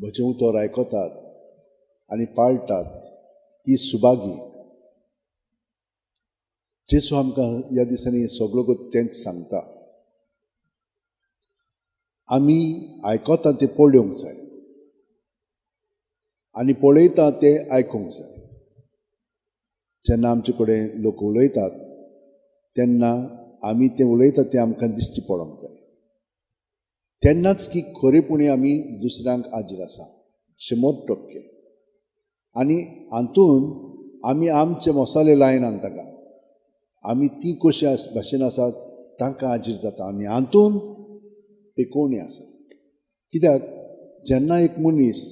म्हजें उतर आयकतात आनी पाळटात ती सुभागी. जेजू आमकां ह्या दिसांनी सगळो तेंच सांगता. आमी आयकता तें पळोवंक जाय आनी पळयता तें आयकूंक जाय. जेन्ना आमचे कडेन लोक उलयतात तेन्ना आमी तें उलयतात तें आमकां दिश्टी पडोंक जाय. तेन्नाच की खरेपणी आमी दुसऱ्यांक हाजीर आसा 100%. आनी हातून आमी आमचे मसाले लायनात तांकां, आमी ती कशी भाशेन आसात तांकां हाजीर जाता. आनी हातून पेकोवणी आसा. कित्याक जेन्ना एक मनीस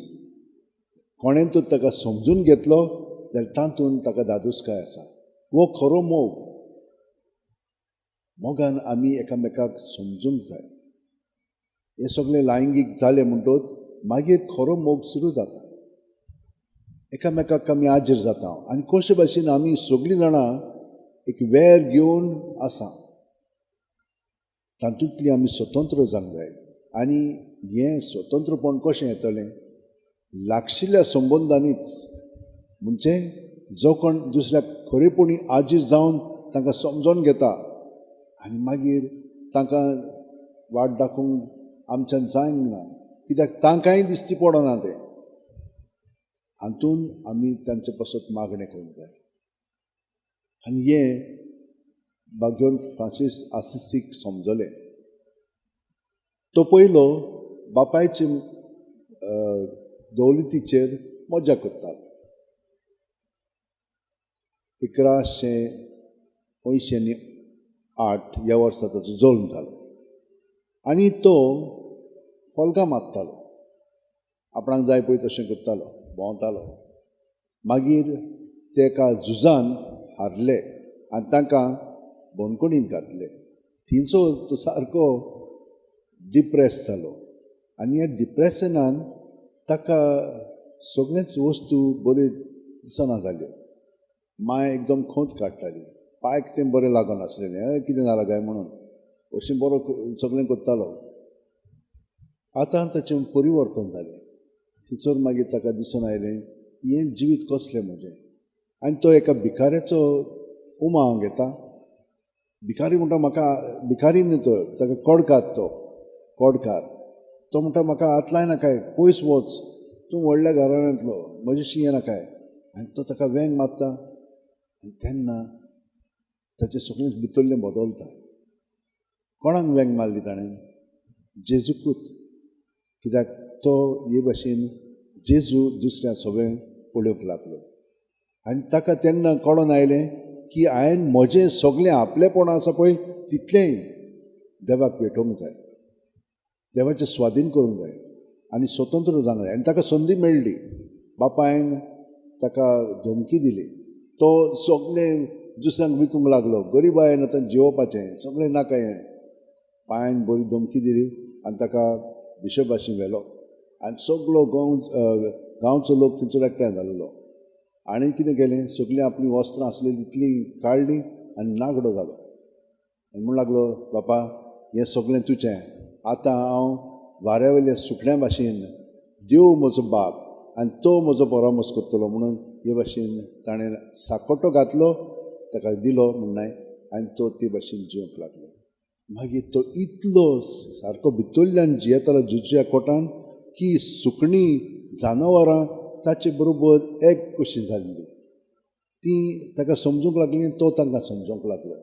कोणें तर ताका समजून घेतलो जाल्यार तातूंत ताका धादोसकाय आसा. हो खरो मोग. मोगान आमी एकामेकाक समजूंक जाय. हें सगळें लायंगीक जालें म्हणटकच मागीर खरो मोग सुरू जाता. एकामेकाक आमी हाजीर जाता आनी कशे भाशेन आमी सगळीं जाणां एक वेर घेवन आसा, तातूंतली आमी स्वतंत्र जावंक जाय. आनी हें स्वतंत्रपण कशें येतलें? लागशिल्ल्या संबंदांनीच. म्हणजे जो कोण दुसऱ्याक खरेपणी हाजीर जावन तांकां समजोन घेता आनी मागीर तांकां वाट दाखोवंक आमच्यान जायना, कित्याक तांकांय दिश्टी पडना तें. हातून आमी तांचे पासत मागणें करूंक जाय. आनी हें बाग्योन फ्रांसीस आसिसीक समजलें. तो पयलो बापायचे दौलतीचेर मजा करतालो. 1188 ह्या वर्सा ताचो जल्म जालो आनी तो फोल्गां मारतालो, आपणाक जाय पळय तशें करतालो, भोंवतालो. मागीर ते एका झुजान हारले आनी तांकां बंदखणींत घातले. थंयचो तो सारको डिप्रेस जालो आनी ह्या डिप्रेशनान ताका सगळेच वस्तू बऱ्यो दिसना जाल्यो. मांय एकदम खोंत काडटाली, पायक तें बरें लागनासलें, कितें जालां काय म्हणून अशें बरो सगळें करतालो. आतां ताचें परिवर्तन जालें. थंयसर मागीर ताका दिसून आयलें हें जिवीत कसलें म्हजें. आनी तो एका भिकाऱ्याचो उमाव घेता. भिकारी म्हणटा म्हाका, भिकारी न्हय तो, ताका कोडकार, तो कोडकार. तो म्हणटा म्हाका हात लायनाकाय, पयस वच, तूं व्हडल्या घराण्यांतलो, म्हजेशी येनाकाय. आनी तो ताका वेंग मारता आनी तेन्ना ताचें सगळें भितरलें बदलता. कोणाक वेंग मारली ताणें? जेजूकूच. कित्याक तो हे भाशेन जेजू दुसऱ्या सगळें पळोवंक लागलो आनी ताका तेन्ना कळोन आयलें की हांवें म्हजें सगळें आपलेपण आसा पळय तितलेंय देवाक भेटोवंक जाय, देवाचें स्वाधीन करूंक जाय आनी स्वतंत्र जावंक जाय. आनी ताका संदी मेळ्ळी. बापायन ताका धमकी दिली. तो सगळें दुसऱ्यांक विकूंक लागलो. गरिबायेन आतां जिवोवपाचें सगळें नाका हें. पांयान बरी धमकी दिली आनी ताका बिशपाशी व्हेलो आनी सगलो गांवचो लोक थंयसर एकठांय जाल्लो. आनी कितें केलें, सगळीं आपलीं वस्त्रां आसलीं तितलीं काडलीं आनी नागडो जालो आनी म्हणूंक लागलो, बापा हें सगळें तुजें, आतां हांव वाऱ्या वयल्या सुकण्या भाशेन, देव म्हजो बाप आनी तो म्हजो परामर्श करतलो म्हणून हे भाशेन ताणें साकोटो घातलो, ताका दिलो म्हणनाय आनी तो ते भाशेन जिवंक लागलो. मागीर तो इतलो सारको भितरल्यान जियेतालो जेजूच्या कोटान की सुकणीं जनावरां ताचे बरोबर एक कशी जाल्ली. ती ताका समजूंक लागली, तो तांकां समजूंक लागलो.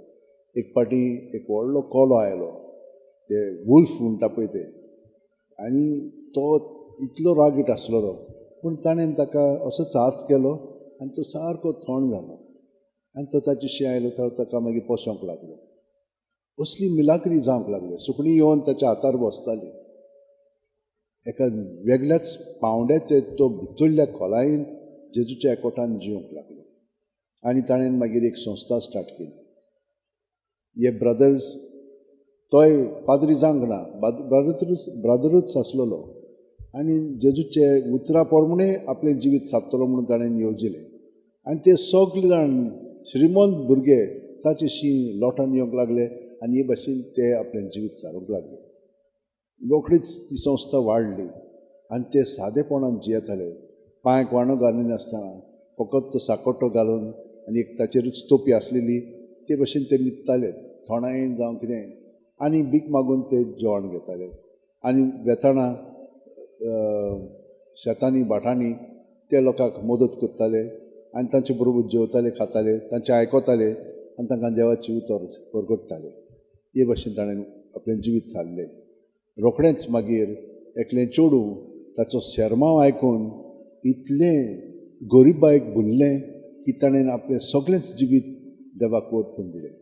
एक पाटी एक व्हडलो कोलो आयलो, ते वुल्फ म्हणटा पळय ते, आनी तो इतलो रागीट आसलेलो, पूण ताणें ताका असो चाच केलो आनी तो सारको थंड जालो आनी तो ताचे आयलो, तो ताका मागीर पोसोवंक लागलो. असली मिलाकरी जावंक लागल्यो. सुकणीं येवन ताच्या हातार बसताली. एका वेगळ्याच पावंड्याचे तो भितरल्या खोलायेन जेजूच्या एकोटान जिवंक लागलो आनी ताणें मागीर एक संस्था स्टार्ट केली. हे ब्रदर्स, तोय पाद्री जावंक ना, ब्रदरूच आसलेलो आनी जेजूचे उतरा प्रमाणे आपलें जिवीत सादतलो म्हणून ताणें येवजिलें. आनी ते सगळे जाण श्रीमंत भुरगे ताचेशी लोटान येवंक लागले आनी हे भाशेन ते आपलें जिवीत सारूंक लागले. रोखडीच ती संस्था वाडली. आनी ते सादेपणान जियेताले. पांयक वाणो घालिनासतना फकत तो साकोटो घालून आनी एक ताचेरूच तोपी आसलेली ते भशेन ते न्हिदताले, थोंडायेन जावं कितें, आनी भीक मागून ते जेवण घेताले. आनी वेताना शेतांनी भाटांनी ते लोकांक मदत करताले आनी तांचे बरोबर जेवताले, खाताले, तांचें आयकताले आनी तांकां देवाचें उतर परगट्टाले. हे भशेन ताणें आपलें जिवीत सारलें. रोखडेंच मागीर एकलें चेडूं ताचो शेरमांव आयकून इतलें गरिबायेक भुल्लें की ताणें आपलें सगळेंच जिवीत देवाक अर्पून दिलें.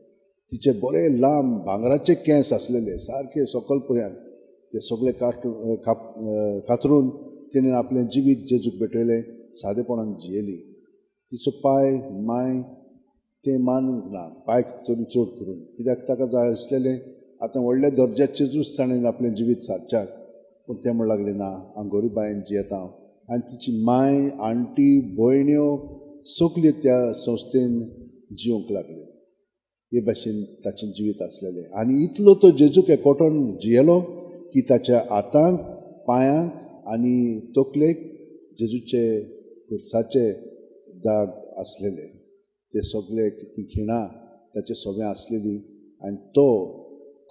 तिचे बरे लांब भांगराचे केंस आसलेले सारके सकल पर्यंत, ते सगळे कातरून तिणें आपलें जिवीत जेजूक भेटयलें, सादेपणान जियेली. तिचो पाय माय तें मानूंक ना, पायक तरी चड करून, कित्याक ताका जाय आसलेलें आतां व्हडल्या दर्जाचेरूच ताणें आपलें जिवीत सारच्याक. पूण तें म्हण लागलें, ना, हांव गरिबायेन जियेता. आनी तिची माय, आण्टी, भयण्यो सगल्यो त्या संस्थेन जिवंक लागल्यो. हे भाशेन ताचें जिवीत आसलेलें. आनी इतलो तो जेजूक एकवटून जियेलो की ताच्या हातांक, पांयांक आनी तकलेक जेजूचे खुर्साचे दाग आसलेले. ते सगळे ती खिणां ताचे सगळें आसलेली. आनी तो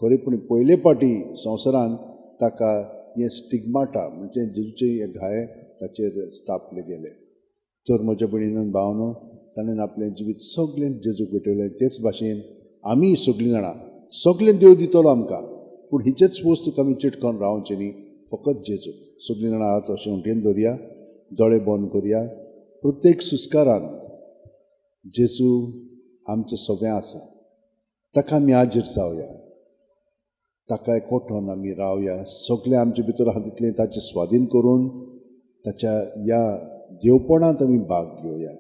खरेपणी पयले फावटी संवसारान ताका हें स्टिग्माटा म्हणजे जेजूचे हे घाये ताचेर स्थापले गेले. तर म्हज्या भयणीन भावनो, ताणें आपलें जिवीत सगळें जेजूक भेटयलें. तेच भाशेन आमी सगळीं जाणां सगळें देव दितलो आमकां, पूण हिचेच वस्तूक आमी चिटकोन रावचें न्ही, फकत जेजूक. सगळीं जाणां हात अशें उंटयेन दवरया, दोळे बंद करया. प्रत्येक सुस्कारान जेजू आमचें सगळें आसा, ताका आमी हाजीर जावया, ताका एकवटून आमी रावया. सगळें आमचे भितर आहा तितलें ताचें स्वाधीन करून ताच्या ह्या देवपणांत आमी भाग घेवया.